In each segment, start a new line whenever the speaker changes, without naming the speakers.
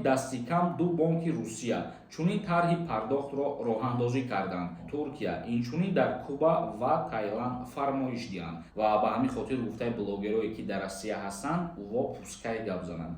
дасти кам ду бонки Русия чунин тарҳи пардохтро роҳандозӣ карданд, Туркия, инчунин дар Куба ва Таиланд фармоиш диҳанд. Ва ба ҳамин хотир гуфтаи блогерое, ки дар Россия ҳастанд, во пускай гап зананд.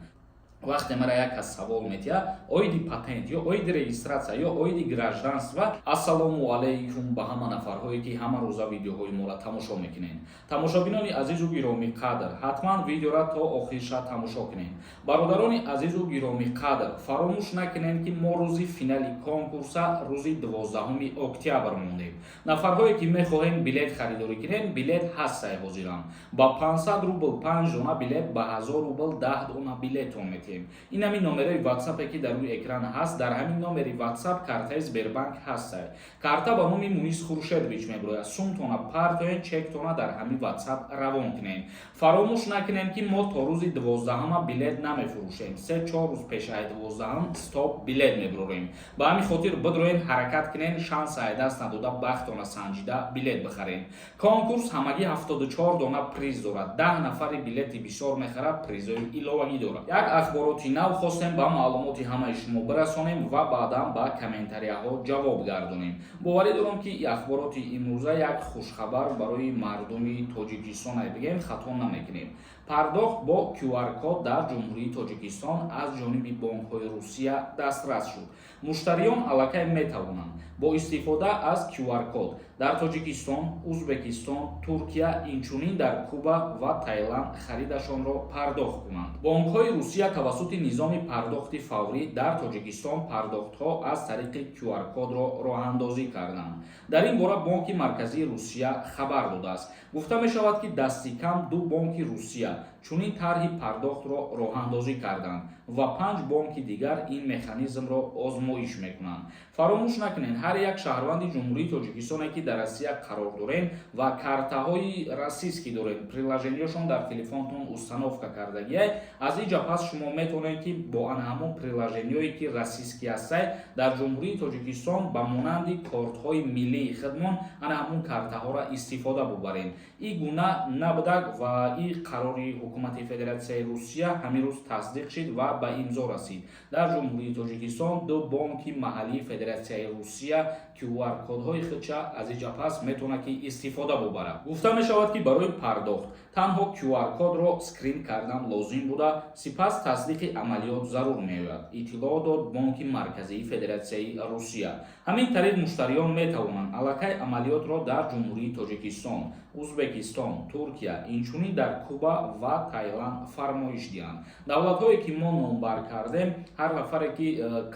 Вақте мара як кас савол метиҳад оиди патент ё оиди регистрация ё оиди гражданство. Ассалому алайкум ба ҳама нафарҳое, ки ҳама рӯза видеоҳои моро тамошо мекунед. Тамошобинони азизу гиромиқадр, ҳатман видеора то охирша тамошо кунед. Бародарони азизу гиромиқадр, фаромӯш накунед, ки мо рӯзи финали конкурса рӯзи 12 октябр мондем. Нафарҳое, ки мехоҳем билет харидорӣ кунем, билет ҳастай. Ҳозирам ба 500 рубл 5 дона билет, ба 1000 рубл 10 дона билетон метиҳем. Ин ҳамин номерои ватсапе, ки дар рӯи экран ҳаст, дар ҳамин номери ватсап картаи Сбербанк ҳастай. Карта ба номи Мунис Хуршедович мебирояд. Сумтона партоен, чектона дар ҳамин ватсап равон кунем. Фаромӯш накунем, ки мо то рӯзи 12-ама билет намефурӯшем. 3-4 рӯз пешаи 12-ам стоп билет мебирорем. Ба ҳамин хотир бидроен, ҳаракат кунен, шанс ай даст надода, бахтона санҷида билет бихарем. Конкурс ҳамагӣ 74 дона приз дорад. 10 нафари билети бисёр мехарад, призои иловагӣ дорад. Як ахбороти нав хостем ба маълумоти ҳамаи шумо бирасонем ва баъдан ба комментарияҳо ҷавоб гардонем. Боварӣ дорам, ки ахбороти имрӯза як хушхабар барои мардуми Тоҷикистон ай бигем, хато намекунем. Пардохт бо QR-код дар Ҷумҳурии Тоҷикистон аз ҷониби бонкҳои Русия дастрас шуд. Муштариён аллакай метавонанд бо истифода аз QR-код дар Тоҷикистон, Узбекистон, Туркия, инчунин дар Куба ва Таиланд харидашонро пардохт кунанд. Бонкҳои Русия тавассути низоми пардохти фаврӣ дар Тоҷикистон пардохтҳо аз тариқи QR-кодро роҳандозӣ карданд. Дар ин бора Бонки Марказии Русия хабар додааст. Гуфта мешавад, ки дасти кам ду бонки Русия чунин тарҳи пардохтро роҳандозӣ карданд ва панҷ бонки дигар ин механизмро озмоиш мекунанд. Фаромӯш накунед, ҳар як шаҳрванди Ҷумҳурии Тоҷикистоне, ки дар Россия қарор дорем ва картаҳои российский дорем, приложениёшон дар телефонтон установка кардагиай, аз ин ҷа пас шумо метавонед, ки бо ана ҳамон приложениёе, ки российский ҳастай, дар Ҷумҳурии Тоҷикистон ба монанди кортҳои миллии худмон ана ҳамон картаҳоро истифода бубарем. Ин гуна набудак ва ин қарори ҳукумати Федератсияи Русия ҳамин рӯз тасдиқ шид ва ба имзо расид. Дар Ҷумҳурии Тоҷикистон ду бонки маҳаллии Федератсияи Русия QR-кодҳои худша аз инҷа пас метавонад, ки истифода бубарад. Гуфта мешавад, ки барои пардохт танҳо QR-кодро скрин кардан лозим буда, сипас тасдиқи амалиёт зарур меояд, иттилоъ дод Бонки Марказии Федератсияи Русия. Ҳамин тариқ муштариён метавонанд аллакай амалиётро дар Ҷумҳурии Тоҷикистон, Узбекистон, Туркия, инчунин дар Куба ва Таиланд фармоиш диҳанд. Давлатҳое, ки мо номбар кардем, ҳар нафаре, ки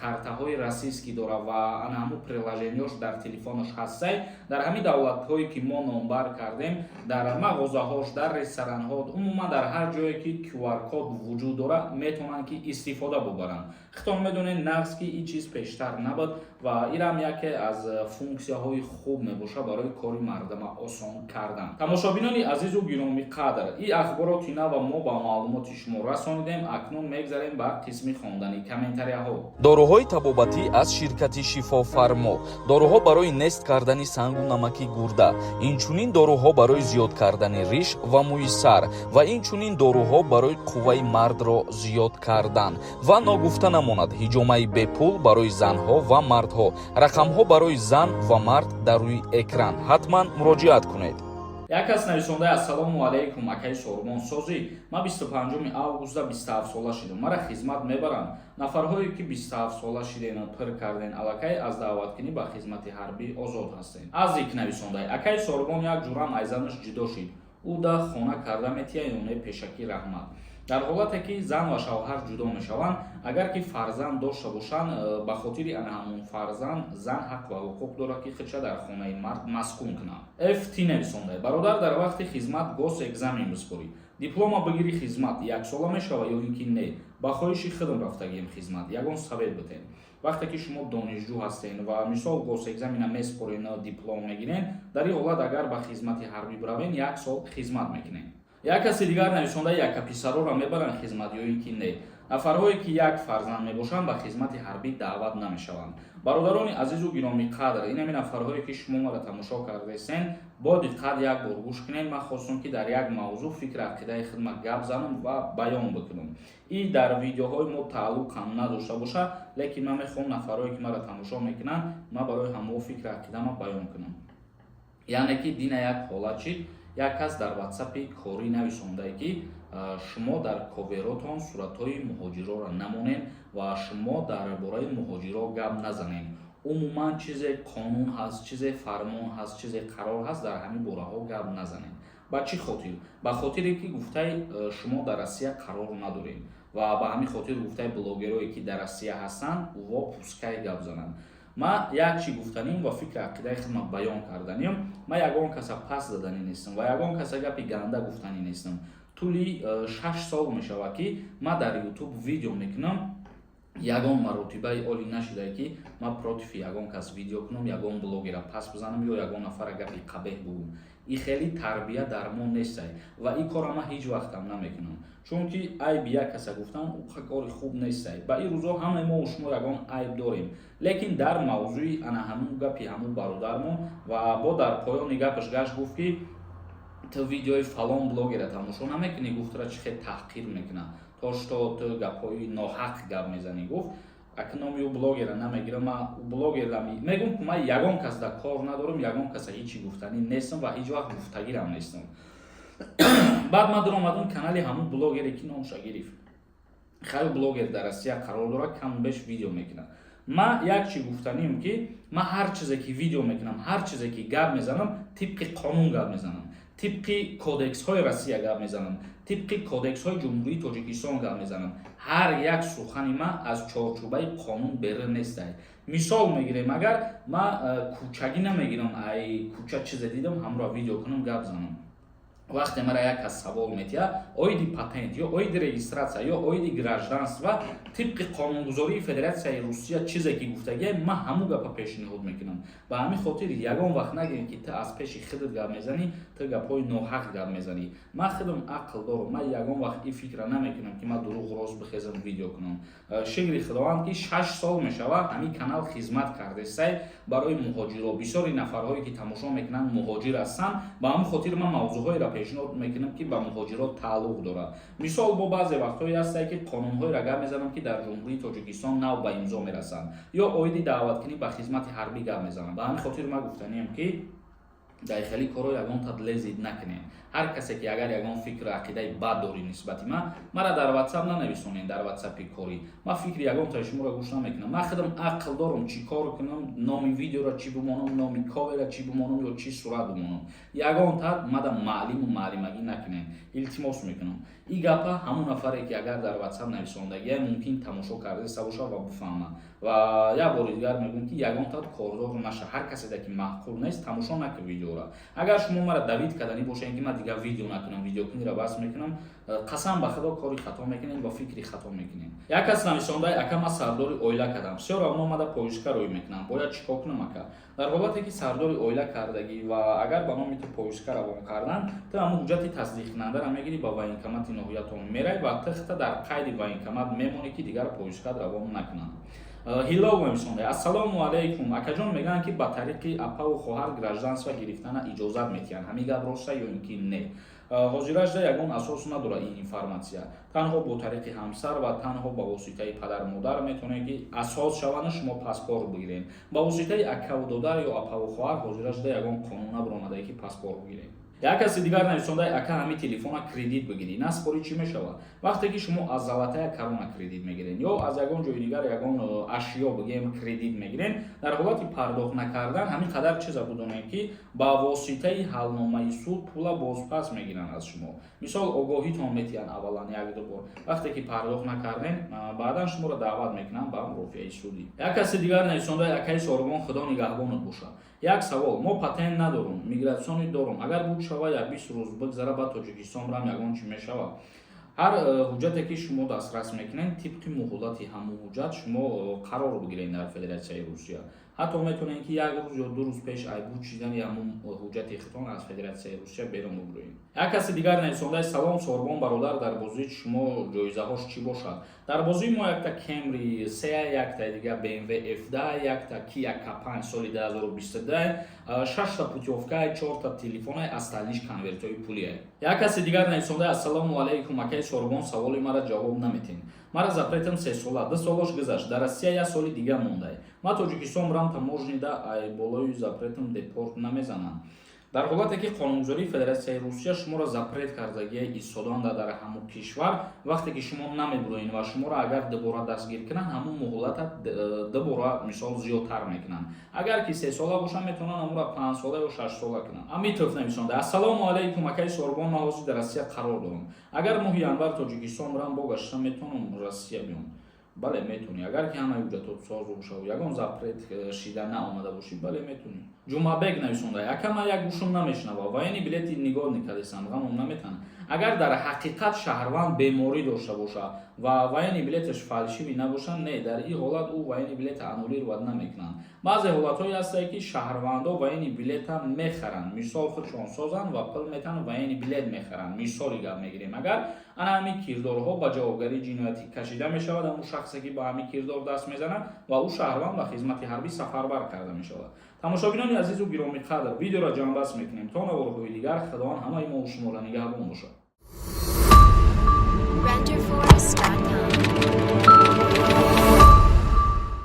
картаҳои российский дорад ва ана ҳамун приложениёш дар телефонаш ҳастай, дар ҳамин давлатҳое, ки мо номбар кардем, дар мағозаҳош, дар ресторанҳо, умуман дар ҳар ҷое, ки QR-код вуҷуд дорад, метавонанд, ки истифода бубаранд. Худтон медонед нағз, ки ин чиз пештар набуд ва инам яке аз функсияҳои хуб мебошад барои кори мардума осон кардан. Тамошобинони азизу гиромиқадр, ин ахбороти нава мо ба маълумоти шумо расонидем. Акнун мегзарем ба қисми хондани комментарияҳо.
Доруҳои табобатӣ аз ширкати «Шифофармо». Доруҳо барои нест кардани сангу намаки гурда, инчунин доруҳо барои зиёд кардани риш ва мӯи сар ва инчунин доруҳо барои қувваи мардро зиёд кардан. Ва ногуфта намонад, ҳиҷомаи бепул барои занҳо ва мардҳо. Рақамҳо барои зан ва мард дар рӯи экран, ҳатман муроҷиат кунед.
Як кас нависонда: «Ассалому алайкум, акаи Сорбон, созӣ? Ман 25 августа 27 сола шидам, мара хизмат мебаранд?» Нафарҳое, ки 27 сола шидену пир карден, аллакай аз даъваткунӣ ба хизмати ҳарбӣ озод ҳастед. Азик нависонда: «Акаи Сорбон, як ҷурам ай занаш ҷудо шид, ӯ да хона карда метия ё не? Пешакӣ раҳмат». Дар ҳолате, ки зан ва шавҳар ҷудо мешаванд, агар ки фарзанд дошта бошанд, ба хотири ана ҳамон фарзанд зан ҳақ ва ҳуқуқ дорад, ки худша дар хонаи мард маскун кунад. Фт нависонда: «Бародар, дар вақти хизмат госэкзамен биспорӣ, диплома бигирӣ, хизмат яксола мешава ё ин ки не? Ба хоҳиши худам рафтагием хизмат, ягон совет битем». Вақте ки шумо донишҷӯ ҳастен ва мисол госэкзамена меспорен, диплом мегирен, дар ин ҳолат агар ба хизмати ҳарбӣ биравен, як сол хизмат мекунем. Як каси дигар нависонда: «Яка писарора мебаранд хизмат ё ин ки не?» Нафарҳое, ки як фарзанд мебошанд, ба хизмати ҳарбӣ даъват намешаванд. Бародарони азизу гиромиқадр, инами нафарҳое, ки шумо мара тамошо кардаистен, бо диққат як бор гӯш кунед. Ман хостам, ки дар як мавзӯъ фикр ақидаи худма гап занам ва баён бикунам. И дар видеоҳои мо тааллуқ ҳам надошта бошад, лекин ман мехоҳам нафарҳое, ки мара тамошо мекунанд, ман барои ҳамао фикр ақидама баён кунам. Яъне ки дина як ҳолат шид: як кас дар ватсапи корӣ нависондае, ки шумо дар коверотон суратҳои муҳоҷироро намонед ва шумо дар бораи муҳоҷиро гап назанед. Умуман, чизе қонун ҳаст, чизе фармон ҳаст, чизе қарор ҳаст, дар ҳамин бораҳо гап назанед. Ба чӣ хотир? Ба хотире ки, гуфтаи, шумо дар Россия қарор надоред ва ба ҳамин хотир, гуфтаи, блогерое, ки дар Россия ҳастанд, ӯво пускай гап зананд. Ман як чӣ гуфтаним ва фикри ақидаи худма баён карданим: ман ягон каса пас заданӣ нестам ва ягон каса гапи ганда гуфтанӣ нестам. Тӯли 6 сол мешавад, ки ман дар Ютуб видео мекунам. Ягон маротибаи олӣ нашидае, ки ман против ягон кас видео кунам, ягон блогера пас бизанам ё ягон нафара гапи қабеҳ бугӯм. И хеле тарбия дар мо нестай ва ин кора ман ҳеҷ вақтам намекунам, чунки айби як каса гуфтан уқа кори хуб нестай. Ба ин рӯзҳо ҳамаи мо шумо ягон айб дорем, лекин дар мавзӯи ана ҳамун гапи ҳамун бародармон ва бо дар поёни гапаш гашт, гуфт, ки ту видеои фалон блогера тамошо намекунӣ, гуфтра, чӣ хел таҳқир мекунад, то что ту гапҳои ноҳақ гап мезанӣ, гуфт. Ака, номи ӯ блогера намегирам. Ман блогера мегӯм, ки ман ягон кас дар кор надорам, ягон каса ҳечи гуфтанӣ нестам ва ҳеҷ вақт гуфтагирам нестам. Баъд ман даромадам канали ҳамун блогере, ки номша гирифт. Хеле блогер дар Россия қарор дорад, каму беш видео мекунад. Ман як чӣ гуфтаним, ки ман ҳар чизе ки видео мекунам, ҳар чизе ки гап мезанам, тибқи қонун гап мезанам, тибқи кодексҳои Россия гап мезанам, тибқи кодексҳои Ҷумҳурии Тоҷикистон гап мезанам. Ҳар як сухани ман аз чорчӯбаи қонун берун нестай. Мисол мегирем: агар ман кӯчагӣ намегирам, ай кӯча чизе дидам, ҳамроҳ видео кунам, гап занам. Вақте мара як кас савол метиҳад оиди патент ё оиди регистрация ё оиди гражданство, тибқи қонунгузории Федератсияи Русия чизе ки гуфтагия, ман ҳамун гапа пешниҳод мекунам. Ба ҳамин хотир ягон вақт нагирем, ки ту аз пеши худат гап мезанӣ, ту гапҳои ноҳақ гап мезанӣ. Ман худам ақл дорам, ман ягон вақт ин фикра намекунам, ки ман дурӯғ рост бихезам, видео кунам. Шукри Худованд, ки 6 сол мешавад, ҳамин канал хизмат кардесай барои муҳоҷиро. Бисёри нафарҳое, ки тамошо мекунанд, муҳоҷир ҳастанд. Ба ҳамин хотир ман мавзӯъҳоеро пешниҳод мекунам, ки ба муҳоҷирот тааллуқ дорад. Мисол, бо баъзе вақтҳое ҳастае, ки қонунҳоеро гап мезанам, ки дар Ҷумҳурии Тоҷикистон нав ба имзо мерасанд, ё оиди даъваткунӣ ба хизмати ҳарбӣ гап мезанам. Ба ҳамин хотир ман гуфтаниям, ки дар хеле корҳо ягон тадлезид накунед. Ҳар касе ки агар ягон фикру ақидаи бад дорӣ нисбати ман, мара дар ватсап нанависонед, дар ватсапи корӣ. Ман фикри ягонтаи шуморо гӯш намекунам. Ман худам ақл дорам, чӣ кор кунам, номи видеоро чӣ бимонам, номи ковера чӣ бимонам ё чӣ сурат бимонам. Ягон тад мада маълиму маълимагӣ накунед, илтимос мекунам. Ин гапа ҳамон нафаре, ки агар дар ватсап нависондагия, мумкин тамошо кардаиста бошад ва бифаҳмад. Ва як бори дигар мегӯям, ки ягон тад кордор наша. Ҳар каседа ки маъқул нест, тамошо накун видеоро. Агар шумо мара давить карданӣ бошед, ки ман дигар видео накунам, видеокуниро бас мекунам, қасам ба Худо, кори хато мекунем ва фикри хато мекунем. Як кас нависондаи: «Ака, ман сардори оила кардам, всё равно омада поиска рӯй мекунам, бояд чӣ кор кунам, ака?» Дар ҳолате ки сардори оила кардагӣ ва агар ба номи ту поиска равон кардан, ту ҳамун ҳуҷҷати тасдиқкунандаро мегирӣ, ба военкомати ноҳиятон мерай ва тихта дар қайди военкомат мемонӣ, ки дигар поискат равон накунанд. Ҳилол нависонда: «Ассалому алайкум, акаҷон, мегӯянд, ки ба тариқи апаву хоҳар гражданство гирифтана иҷозат метиҳанд. Ҳамин гап роста ё ин ки не?» Ҳозиражда ягон асос надорад ин информатсия. Танҳо бо тариқи ҳамсар ва танҳо ба воситаи падару модар метавонед, ки асос шаванд, шумо паспорт бигиред. Ба воситаи акаву додар ё апаву хоҳар ҳозиражда ягон қонун набаромадае, ки паспорт бигиред. Як каси дигар нависондаи: «Ака, ҳамин телефона кредит бигирӣ, наспорӣ, чӣ мешавад?» Вақте ки шумо аз Золотая Корона кредит мегиред ё аз ягон ҷои дигар ягон ашё, бигем, кредит мегиред, дар ҳолати пардохт накардан, ҳамин қадар чиза будонед, ки ба воситаи ҳалномаи суд пула бозпас мегиранд аз шумо. Мисол, огоҳитон метиҳанд аввалан як ду бор. Вақте ки пардохт накардем, баъдан шуморо даъват мекунанд ба мурофиаи судӣ. Як каси дигар нависондаи: «Акаи Сорбон, Худо нигаҳбонат бошад. Як савол: мо патент надорум, миграционный дорум. Агар буд шава, як 20 рӯз бигзара, ба Тоҷикистон рам, ягон чӣ мешавад?» Ҳар ҳуҷҷате, ки шумо дастрас мекунед, тибқи муҳлати ҳамун ҳуҷҷат шумо қарор бигиред дар Федератсияи Русия. Ҳатто метавонед, ки як рӯз ё 2 рӯз пеш ай буд шидани ҳамун ҳуҷҷати худтон аз Федератсияи Русия берун бубуред. Як каси дигар нависондаи: «Салом, Сорбон бародар, дар бозии шумо ҷоизаҳош чӣ бошад?» Дар бозии мо якта Camry се, якта дига BMW F10, якта Kia K5 соли 2022, шашта путёвка, чорта телефона, остальный ш конвертҳои пулия. Як каси дигар нависондаи: «Ассалому алайкум, акаи Сорбон, саволи мара ҷавоб наметин. Мара запрет ам 3 сола, 2 солош гузашт, дар Россия як соли дига мондай. Ма Тоҷикистон рам, таможня да ай болои запрет ам депорт намезанам?» Дар ҳолате ки қонунгузории Федератсияи Русия шуморо запрет кардагия истоданда дар ҳамун кишвар, вақте ки шумо намебуроед ва шуморо агар дубора дастгир кунанд, ҳамун муҳлата дубора, мисол, зиёдтар мекунанд. Агар ки 3 сола бошанд, метавонанд ҳамонро 5 сола ё 6 сола кунанд. Амитов нависонда: «Ассалому алайкум, акаи Сорбон, ман ҳозир дар Россия қарор дорам. Агар моҳи январ Тоҷикистон рам, бо гашта метавонам Россия биём?» Бале, метавонӣ, агар ки ҳамаи ҳуҷҷатот соз бошаву ягон запрет шида наомада бошӣ, бале, метавонӣ. Ҷумъабек нависонда: «Ака, ман як гӯшум намешунава, военный билет и негодный кардесам, ғамом наметан?» Агар дар ҳақиқат шаҳрванд беморӣ дошта бошад ва военный билет аш фальшивый набошад, не, дар ин ҳолат ӯ военный билет а аннулировать намекунанд. Баъзе ҳолатҳое ҳастае, ки шаҳрвандо военный билет а мехаранд, мисол, худшон созанд ва пул метаҳанд, военный билет мехаранд. Мисоли гап мегирем, агар ана ҳамин кирдорҳо ба ҷавобгарии ҷиноятӣ кашида мешавад ҳамун шахсе, ки ба ҳамин кирдор даст мезанад, ва ӯ шаҳрванд ба хизмати ҳарбӣ сафарбар карда мешавад. Тамошобинони азизу гиромиқадр, видеоро ҷамъбаст мекунем. То наворҳои дигар, Худованд ҳамаи мо шуморо нигаҳбон бошад.
Render.